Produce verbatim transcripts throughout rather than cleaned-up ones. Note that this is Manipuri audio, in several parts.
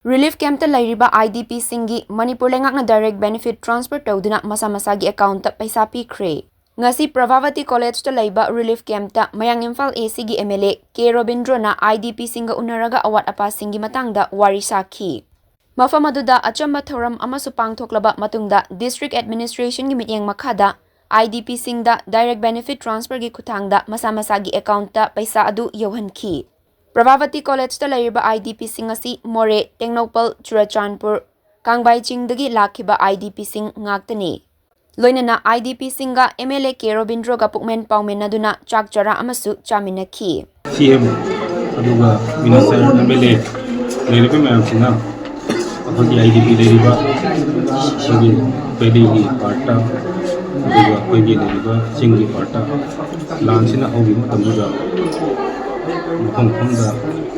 Relief campꯇ ꯂꯩꯔꯤꯕ IDPꯁꯤꯡꯒꯤ ꯃꯅꯤꯄꯨꯔ ꯂꯩꯉꯥꯛꯅ direct benefit transfer ꯇꯧꯗꯨꯅ ꯃꯁꯥ ꯃꯁꯥꯒꯤ accountꯇ ꯄꯩꯁꯥ ꯄꯤꯈ꯭ꯔꯦ꯫ ꯉꯁꯤ ꯄ꯭ꯔꯚꯥꯕꯇꯤ ꯀꯣꯂꯦꯖꯇ ꯂꯩꯕ relief campꯇ ꯃꯌꯥꯡ ꯏꯝꯐꯥꯜ ACꯒꯤ MLA ꯀꯦ ꯔꯣꯕꯤꯟꯗ꯭ꯔꯣꯅ IDPꯁꯤꯡꯒ ꯎꯅꯔꯒ ꯑꯋꯥꯠ ꯑꯄꯥꯁꯤꯡꯒꯤ ꯃꯇꯥꯡꯗ ꯋꯥꯔꯤ ꯁꯥꯈꯤ꯫ ꯃꯐꯝ ꯑꯗꯨꯗ ꯑꯆꯝꯕ ꯊꯧꯔꯝ ꯑꯃꯁꯨ ꯄꯥꯡꯊꯣꯛꯂꯕ ꯃꯇꯨꯡꯗ district administrationꯒꯤ ꯃꯤꯠꯌꯦꯡ ꯃꯈꯥꯗ IDPꯁꯤꯡꯗ direct benefit transferꯒꯤ ꯈꯨꯠꯊꯥꯡꯗ ꯃꯁꯥ ꯃꯁꯥꯒꯤ accountꯇ ꯄꯩꯁꯥ ꯑꯗꯨ ꯌꯧꯍꯟꯈꯤ꯫ ꯄ꯭ꯔꯚꯥꯕꯇꯤ ꯀꯣꯂꯦꯖꯇ ꯂꯩꯔꯤꯕ IDPꯁꯤꯡ ꯑꯁꯤ ꯃꯣꯔꯦ, ꯇꯦꯡꯅꯧꯄꯜ, ꯆꯨꯔꯆꯥꯟꯄꯨꯔ, ꯀꯥꯡꯕꯥꯏ ꯆꯤꯡꯗꯒꯤ ꯂꯥꯛꯈꯤꯕ IDPꯁꯤꯡ ꯉꯥꯛꯇꯅꯤ꯫ ꯂꯣꯏꯅꯅ IDPꯁꯤꯡꯒ MLA ꯀꯦ ꯔꯣꯕꯤꯟꯗ꯭ꯔꯣꯒ ꯄꯨꯛꯃꯦꯟ ꯄꯥꯎꯃꯤꯟꯅꯗꯨꯅ ꯆꯥꯛ ꯆꯔꯥ ꯑꯃꯁꯨ ꯆꯥꯃꯤꯟꯅꯈꯤ꯫ CM ꯑꯗꯨꯒ minister, MLA ꯂꯩꯔꯤꯕ ꯃꯌꯥꯝꯁꯤꯅ ꯑꯩꯈꯣꯏꯒꯤ IDP ꯂꯩꯔꯤꯕ ꯑꯩꯈꯣꯏꯒꯤ valleyꯒꯤ partꯇ, ꯑꯗꯨꯒ ꯑꯩꯈꯣꯏꯒꯤ ꯂꯩꯔꯤꯕ ꯆꯤꯡꯒꯤ partꯇ ꯂꯥꯟꯁꯤꯅ ꯍꯧꯈꯤꯕ ꯃꯇꯝꯗꯨꯗ ꯃꯐꯝ ꯃꯐꯝꯗ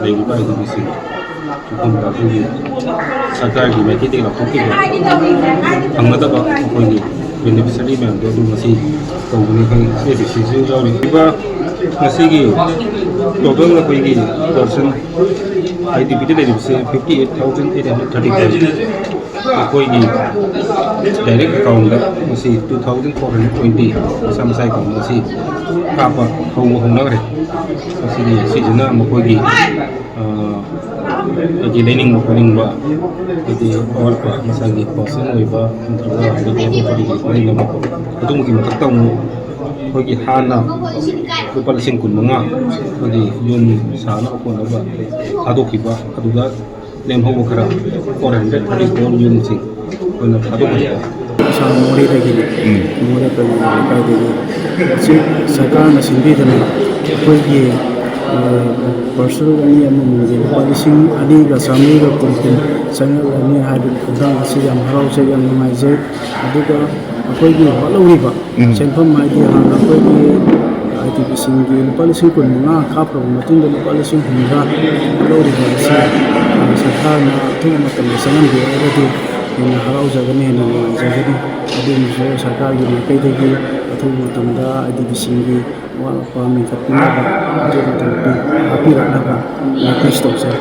ꯂꯩꯔꯤꯕ IDPꯁꯤꯡ ꯃꯐꯝꯗ ꯑꯩꯈꯣꯏꯒꯤ ꯁꯔꯀꯥꯔꯒꯤ ꯃꯥꯏꯀꯩꯗꯒꯤ ꯂꯥꯎꯊꯣꯛꯈꯤꯕ ꯐꯪꯒꯗꯕ ꯑꯩꯈꯣꯏꯒꯤ beneficiary ꯃꯌꯥꯝꯗꯣ ꯑꯗꯨ ꯉꯁꯤ ꯇꯧꯕꯅꯤ꯫ ꯑꯩꯈꯣꯏ ADCꯁꯨ ꯌꯥꯎꯔꯤꯕ ꯉꯁꯤꯒꯤ total ꯑꯩꯈꯣꯏꯒꯤ person IDPꯗ ꯂꯩꯔꯤꯕꯁꯦ fifty eight thousand eight hundred thirty five꯫ ꯑꯩꯈꯣꯏꯒꯤ direct accountꯗ ꯉꯁꯤ two thousand four hundred twenty ꯃꯁꯥ ꯃꯁꯥꯒꯤ accountꯗ ꯉꯁꯤ ꯀꯥꯞꯄ ꯍꯧꯕ ꯍꯧꯅꯈ꯭ꯔꯦ꯫ ꯃꯁꯤꯒꯤ, ꯁꯤꯁꯤꯅ ꯃꯈꯣꯏꯒꯤ, ꯑ, ꯍꯥꯏꯗꯤ ꯂꯩꯅꯤꯡꯕ ꯈꯣꯠꯅꯤꯡꯕ, ꯍꯥꯏꯗꯤ ꯑꯋꯥꯠꯄ ꯃꯁꯥꯒꯤ personal ꯑꯣꯏꯕ ꯅꯠꯇ꯭ꯔꯒ ꯍꯥꯏꯗꯤ ꯀꯔꯤ ꯀꯔꯤ ꯂꯩꯅꯕ, ꯑꯗꯨꯒꯤ ꯃꯊꯛꯇ ꯑꯃꯨꯛ ꯑꯩꯈꯣꯏꯒꯤ ꯍꯥꯟꯅ ꯂꯨꯄꯥ ꯂꯤꯁꯤꯡ ꯀꯨꯟ ꯃꯉꯥ ꯑꯩꯈꯣꯏꯒꯤ ꯌꯨꯝ ꯁꯥꯅꯕ ꯈꯣꯠꯅꯕ ꯊꯥꯗꯣꯛꯈꯤꯕ, ꯑꯗꯨꯗ ꯂꯦꯝꯍꯧꯕ ꯈꯔ four hundred thirty four ꯌꯨꯝꯁꯤꯡ ꯑꯩꯈꯣꯏꯅ ꯊꯥꯗꯣꯛꯀꯅꯤ꯫ ꯏꯁꯥ ꯃꯣꯔꯦꯗꯒꯤꯅꯤ꯫ ꯎꯝ꯫ ꯃꯣꯔꯦ ꯀꯩꯅꯣ ꯂꯩꯀꯥꯏꯗꯒꯤ꯫ ꯍꯧꯖꯤꯛ ꯁꯔꯀꯥꯔꯅ ꯁꯤꯟꯕꯤꯗꯅ ꯑꯩꯈꯣꯏꯒꯤ, ꯑ, personal ꯑꯅꯤ ꯑꯃꯃꯝꯒꯤ ꯂꯨꯄꯥ ꯂꯤꯁꯤꯡ ꯑꯅꯤꯒ ꯆꯥꯃꯔꯤꯒ ꯀꯨꯟ ꯀꯨꯟ ꯆꯪꯍꯜꯂꯅꯤ ꯍꯥꯏꯕꯒꯤ ꯈꯣꯡꯊꯥꯡ ꯑꯁꯤ ꯌꯥꯝ ꯍꯔꯥꯎꯖꯩ, ꯌꯥꯝ ꯅꯨꯡꯉꯥꯏꯖꯩ꯫ ꯑꯗꯨꯒ ꯑꯩꯈꯣꯏꯒꯤ ꯍꯣꯠꯍꯧꯔꯤꯕ ꯎꯝ꯫ ꯁꯦꯟꯐꯝ ꯍꯥꯏꯗꯤ ꯍꯥꯟꯅ ꯑꯩꯈꯣꯏꯒꯤ IDPꯁꯤꯡꯒꯤ ꯂꯨꯄꯥ ꯂꯤꯁꯤꯡ ꯀꯨꯟ ꯃꯉꯥ ꯀꯥꯞꯈ꯭ꯔꯕ ꯃꯇꯨꯡꯗ ꯂꯨꯄꯥ ꯂꯤꯁꯤꯡ ꯍꯨꯝꯗ꯭ꯔꯥ ꯂꯧꯔꯤꯕ ꯑꯁꯤ, ꯑ, ꯁꯔꯀꯥꯔꯅ ꯑꯊꯨꯕ ꯃꯇꯝꯗ ꯆꯪꯍꯟꯕꯤꯔꯒꯗꯤ ꯍꯦꯟꯅ ꯍꯔꯥꯎꯖꯒꯅꯤ, ꯍꯦꯟꯅ ꯅꯨꯡꯉꯥꯏꯖꯒꯅꯤ꯫ ꯑꯗꯨꯒꯤꯁꯨ ꯁꯔꯀꯥꯔꯒꯤ ꯃꯥꯏꯀꯩꯗꯒꯤ ꯑꯊꯨꯕ ꯃꯇꯝꯗ IDPꯁꯤꯡꯒꯤ ꯑꯋꯥꯠ ꯑꯄꯥ ꯃꯦꯟꯈꯠꯄꯤꯅꯕ, ꯑꯊꯨꯕ ꯃꯇꯝꯗ ꯍꯥꯞꯄꯤꯔꯛꯅꯕ request ꯇꯧꯖꯔꯤ꯫